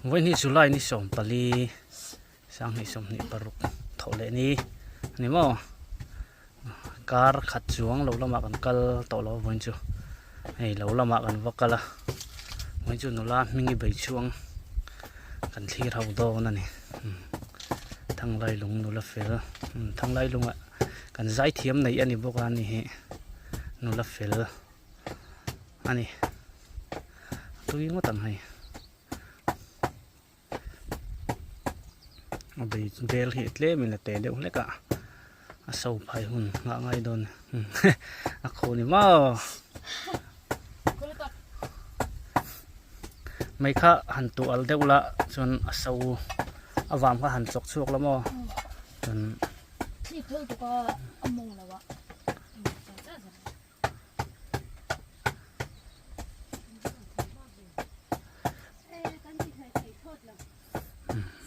Vawiin hi July ni 14 2026 thawh leh ni a ni maw kar khat chuang lo lamah kan kal tawh lo a vawiin chu hei lo lamah kan va kal a vawiin chu nula hming i bei chhuang kan thlir ho dawn a ni Thanglai lung nula fel Thanglai lungah kan zaithiam neih a ni bawk a ni hi nula fel a ni tui ngawt ang hei a bei bel hi tlem in a te deuh hlek a a so phai hun nghah ngai dawn a khaw ni maw mai kha han tuah al deuh la chuan a so a vam kha han chawk chhuak la maw chuan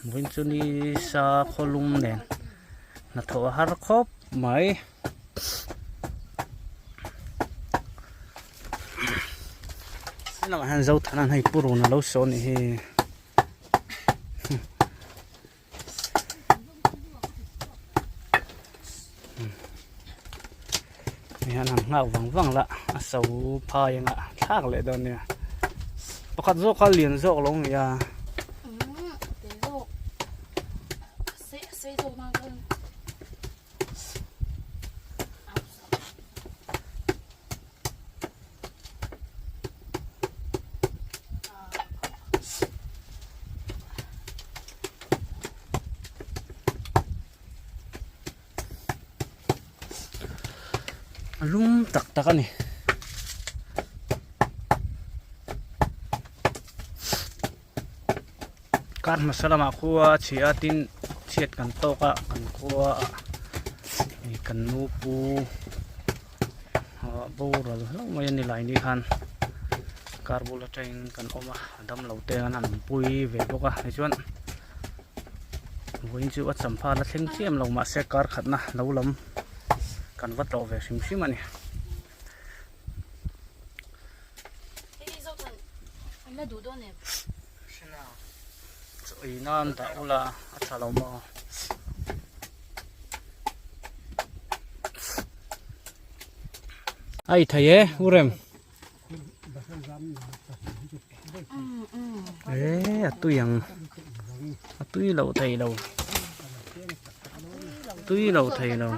Vawiin chu ni sa khawlum nen hnathawh a har khawp mai. Helamah hian Zothana'n hei purun a lo sawn nih hi. Hian han nghak vang vang la a so phai anga thlak leh dawn nia pakhat zawk kha lian zawk lo nia. A lum tak tak a ni. Kar hmasa lamah khua a chhia a tin chhiat kan tawk a kan khua ah kan nu pu ah boral hlauh mai a ni lai ni khan kar bul atangin kan awm a a damlo te an han pui ve bawk a tichuan vawiin chu a champha la thleng chiam lo mahse kar khatna lo lam kan va tlawh ve hrim hrim a ni. Chaw ei nan dah ula a tha lo maw. Ai thei e u rem. E a tui ang a tui lo thei lo tui lo thei lo.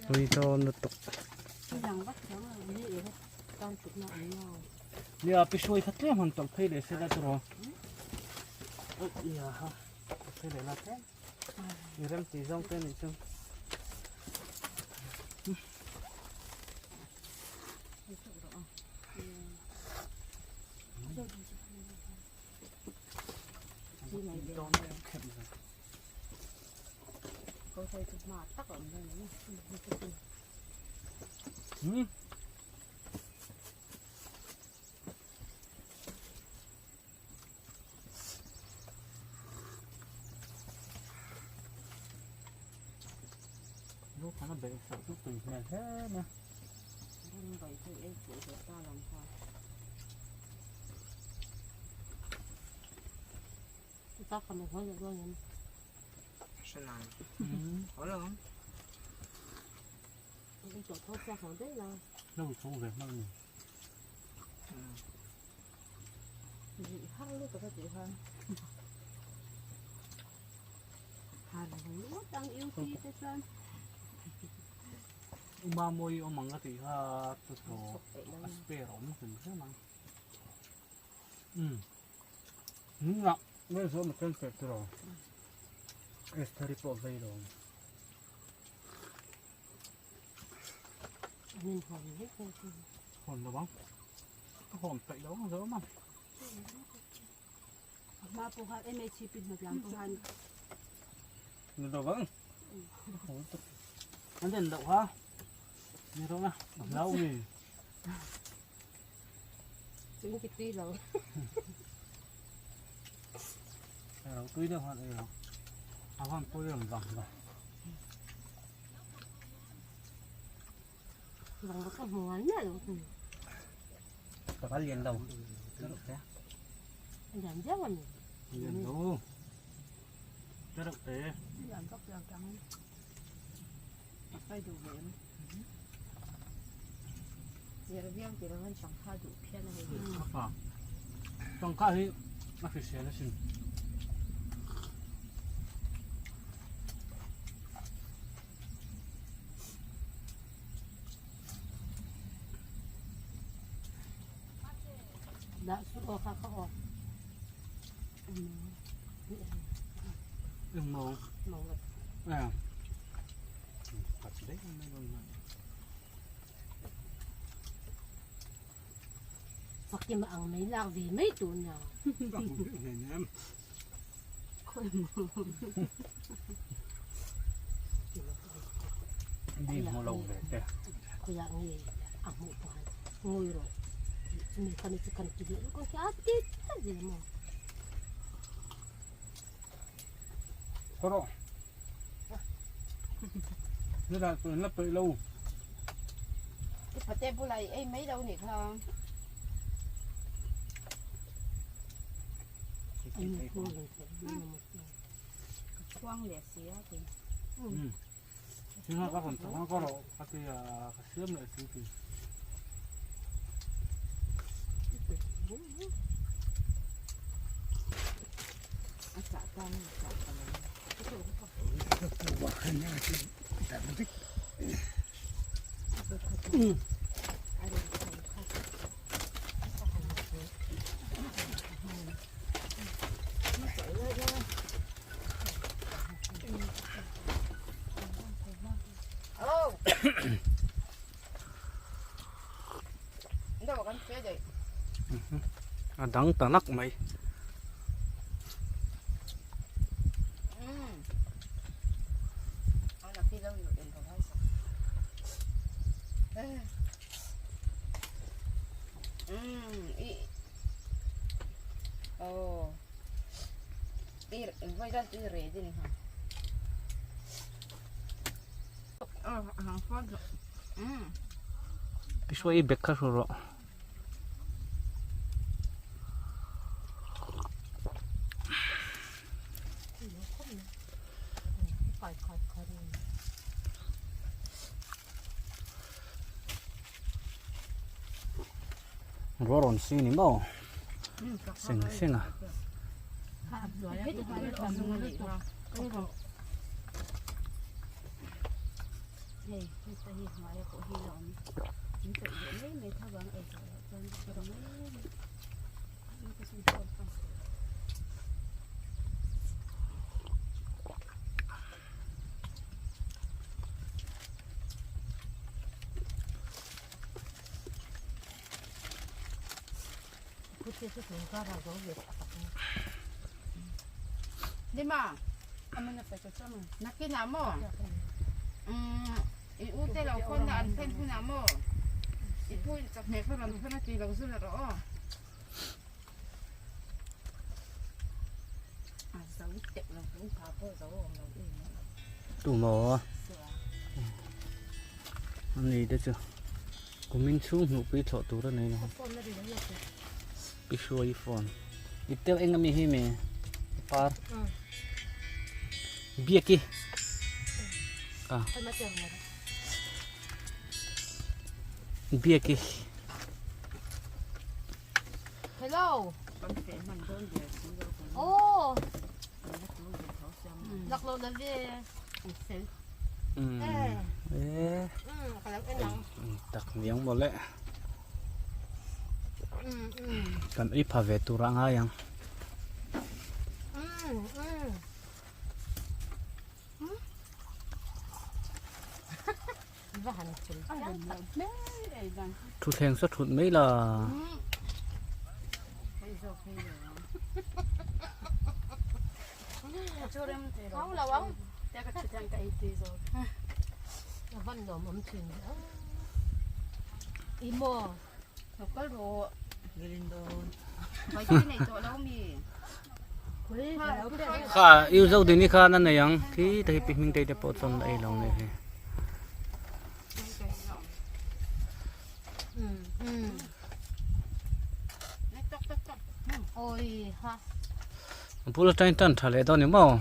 Tui dawn lutuk. Nia pi hruai kha tlem han tawlh phei leh se la tiraw. Ia ha tawlh phei leh la tlem. I rem tih zawng te nih chu. Hmm. Uma mawi awm ang ka tih kha chu thaw a spare awm hrim hrim ang. Umm nunah nge zawm a tel teh tiraw Estheri pawh vei lo ang. Hawn lo ang ka hawn peih lo ang zawm ang. Hma pawh khan MHP hnatlang pawh khan. Ni lo vang. An den loh ha. Ni rawh na. A hlau mi. Chung ki tui lo. Ro tui deuh han ei lo. A van pui ram vang lo. Ka lian lo. Lian lo. Tangka hi a hrisel asin. Eng maw? À. Fakima ang mai lak ve mai tur nia. Mi hmu lo ve te. Khawiah nge a hmuh pawh han ngawi rawh tih chumi khan chu kan ti leh lutuk ang khi a ti tlat zel maw. Thaw rawh. Nila chu an la peih lo. I pate bulah i ei mai lo nih kha. Ka chhuang leh si a ti. Tinga ka rawn chhuang ka rawh ka ti a ka siam leh si ti. A chah tan a chah ta lo. A dang ta nak mai. Pisuai i bag kha hru rawh. Ruah rawn si ni maw seng seng a. Nakinah maw i u te lo khawn na an thlen hunah maw i pu in chawhmeh kha rawn thawn a tui lo zul rawh aw. Tu maw ani te chu kumin chhung hnuhpui thlawh tur a nei lo pi hruai phone i tel eng ami hi me par biaki a biaki Hello. Oh. Lak lo na ve. Mm. Eh. Tak niang mawle. Kan ei pha ve tur a ngai ang. Thutthleng saw thut mai la. Kha i zo dini khan a nei ang khi te hi pi hming te te pawh chuan a ei lo nih hi. A bul atangin tan tha leh dawn ni maw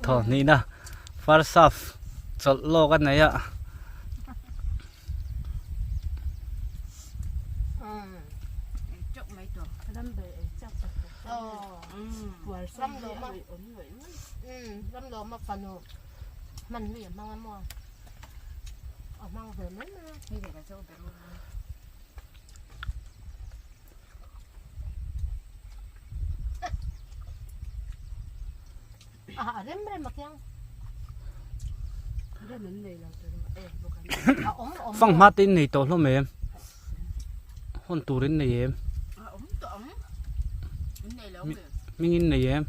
thaw hnihna first half chawlh lawk a nei a. Fanghma te in nei tawh hlawm em? Hawn tur in nei em? Hming in nei em?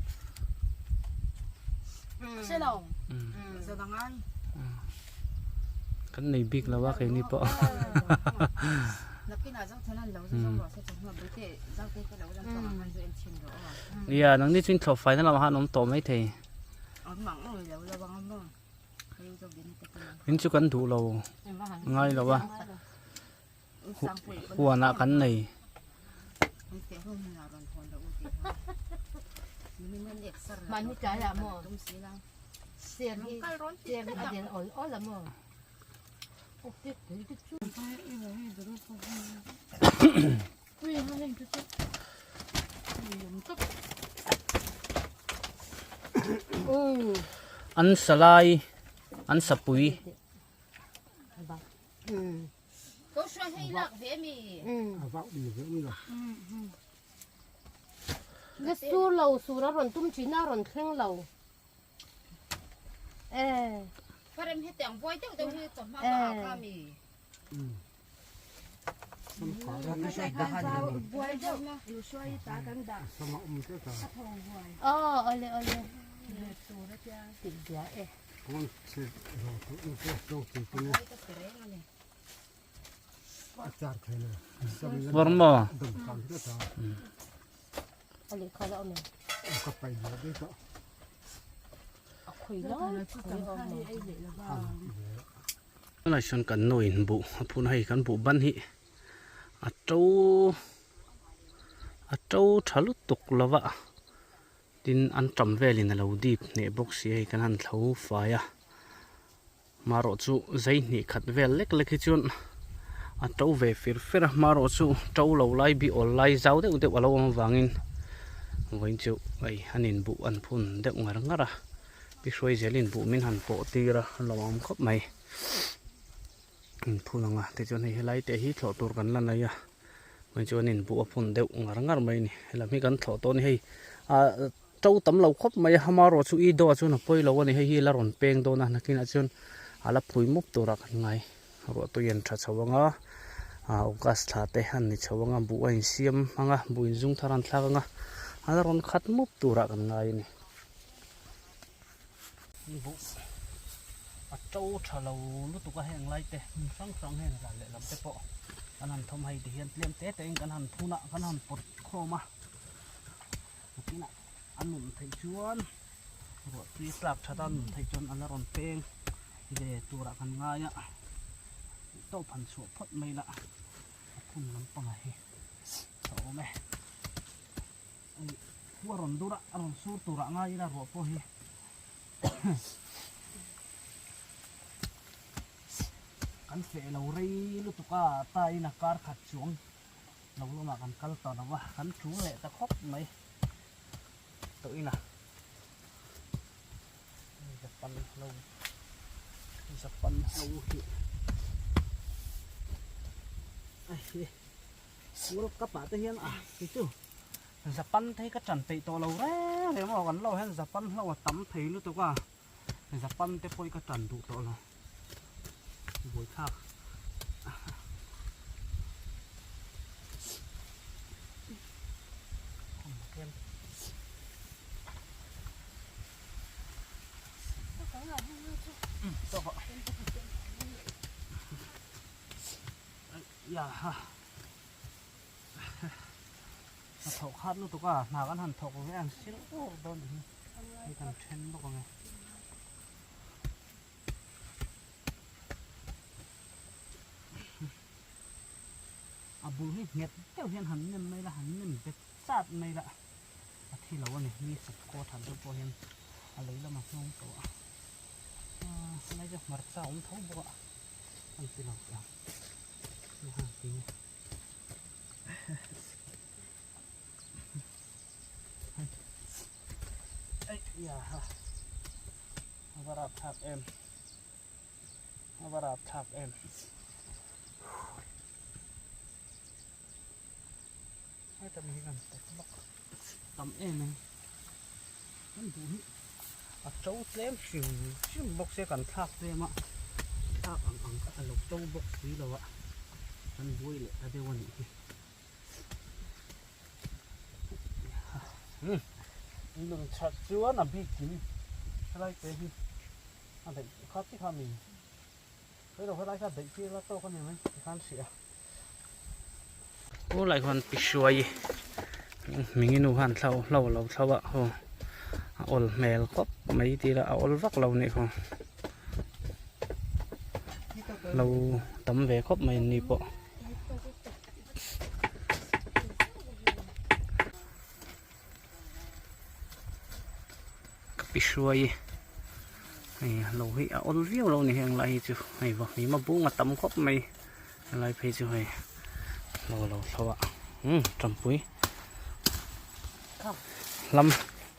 Kan nei bik lo a keini pawh. Nia nangni chu inthlawh faina lamah khan awm tawh maithei. In chu kan duh lo ngai lo a huanah kan nei. An sa lai an sapui. Sur lo sur a rawn tum thin a rawn thleng lo. Var maw? Tunah chuan kan nu in buh a phun a hei kan buh ban hi a to a to tha lutuk lo va tin an tam velin a lo dip hneh bawk si a hei kan han thlo fai a. Marawh chu zai hnih khat vel lek lek hi chuan a to ve fir fer a, marawh chu to lo lai bi awl lai zau deuh deuh a lo awm avangin vawiin chu hei an inbuh an phun deuh ngar ngar a, pi hruai zelin buh min han pawh tir a a lo awm khawp mai, inphun ang a tichuan hei helai te hi thlawh tur kan la nei a. Mai chuan inbuh a phun deuh ngar ngar mai a ni helam hi kan thlawh tawh a ni hei ah to tam lo khawp mai a amarawh chu i dawh ah chuan a pawi lo a ni hei hi la rawn peng dawn a nakinah chuan a la phui mup turah kan ngai ruah tui an tha chho ang a ah august thla te an ni chho ang a buh a insiam ang a buh inzung thar an thlak ang a a la rawn khat mup turah kan ngai a ni. Buh a to tha lo lutuk a heng lai te hmun hrang hrang heng ral leh lam te pawh kan han thawm hei ti hian tlem te te in kan han phun a kan han pawt khawm a nakinah a nun theih chuan ruah tui tlak that a nun theih chuan a la rawn peng ve turah kan ngai a tawp han chhuah phawt mai la a phun lampangah hi a awm e. Khu a rawn dur a, a rawn sur turah ngai ila ruah pawh hi kan feh lo rei lutuk a, tain a kar khat chuang lo lamah kan kal ta lo va, kan thu leh ta khawp mai tawh ina Japan hlo Japan hlo hi a hi. World Cup ah te hian a ti chu Japan te hi ka tan peih tawh lo reng reng maw kan lo hian Japan hlo a tam thei lutuk a Japan te pawh hi ka tan duh tawh lo buaithlak Yaha a thawh khat lutuk a hna kan han thawk ve ang sil ur dawn hi hei kan then bawk ang e. bul hi nghet deuh hian han nem mai la, han nem bet chat mai la a thi lo a ni. Mi sat kaw that deuh pawh hian a lei lamah hnawng tawh a, aaa helai chu hmarcha a awm tho bawk a, an ti lo teh ang. A to tlem hrim hrim bawk se kan thlak tlem a thlak ang ang kha a lo to bawk si lo a kan buai leh ta deuh a nih hi nun that chuan a bik in helai te hi a daih kha chi kha mi hei lo helai kha daih tir la tawk a ni mai tikhan hria. Aw lai khuan pi hruai hming inu khan thlo hlo lo thlo a aw a awl hmel khawp mai tih lah a awl vak lo nih khaw lo tam ve khawp mai an ni pawh. Ka pi hruai hei lo hi a awl viau lo a ni heng lai hi chu hei va hnim a bung a tam khawp mai helai phei chu hei lo lo thlo a umm tampui hlam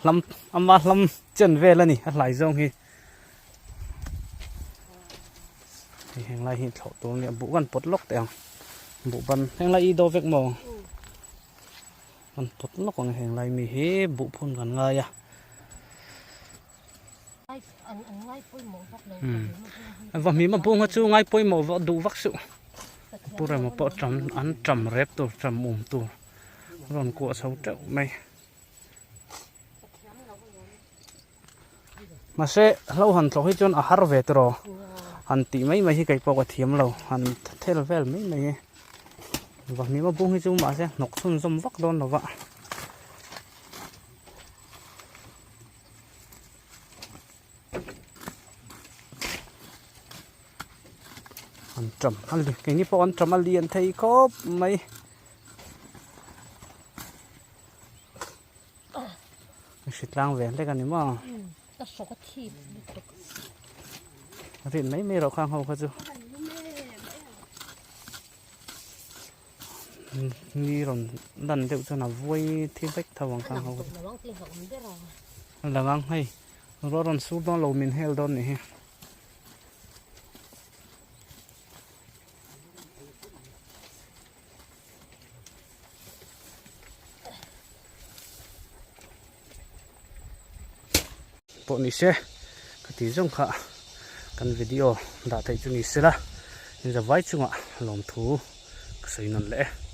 hlam ama hlam chen vel a ni a hlai zawng hi hei heng lai hi thlawh tur a nia buh kan pawt lawk teh ang buh ban heng lai i do vek maw. Kan pawt lawk ang heng lai mi hi buh phun kan ngai a. Va hmim a bung a chu ngai pawimawh vak duh vak suh. Pu Rema pawh tam an tam rep tur tam um tur rawn kuah chho teuh mai. Mahse hlo han tlawh hi chuan a har ve tawh han tih mai mai hi kei pawh ka thiam lo han thel vel mai mai hi vahmim a bung hi chu mahse hnawk chhunzawm vak dawn lo va. An tam a li keini pawh an tam a lian thei khawp mai. Hri tlang ve hlek a ni maw? Ka hrawk a thip lutuk. Rin mai mai rawh khang ho kha chu. Ni rawn lan deuh chuan a vuai thi vek tho ang khang ho. Lang ang hei. Ruah rawn sur dawn lo min hel dawn nih hi. Pawh ni se ka tih zawng kha kan video dah theih chu ni se la in zavai chungah lawmthu ka sawi nawn leh e.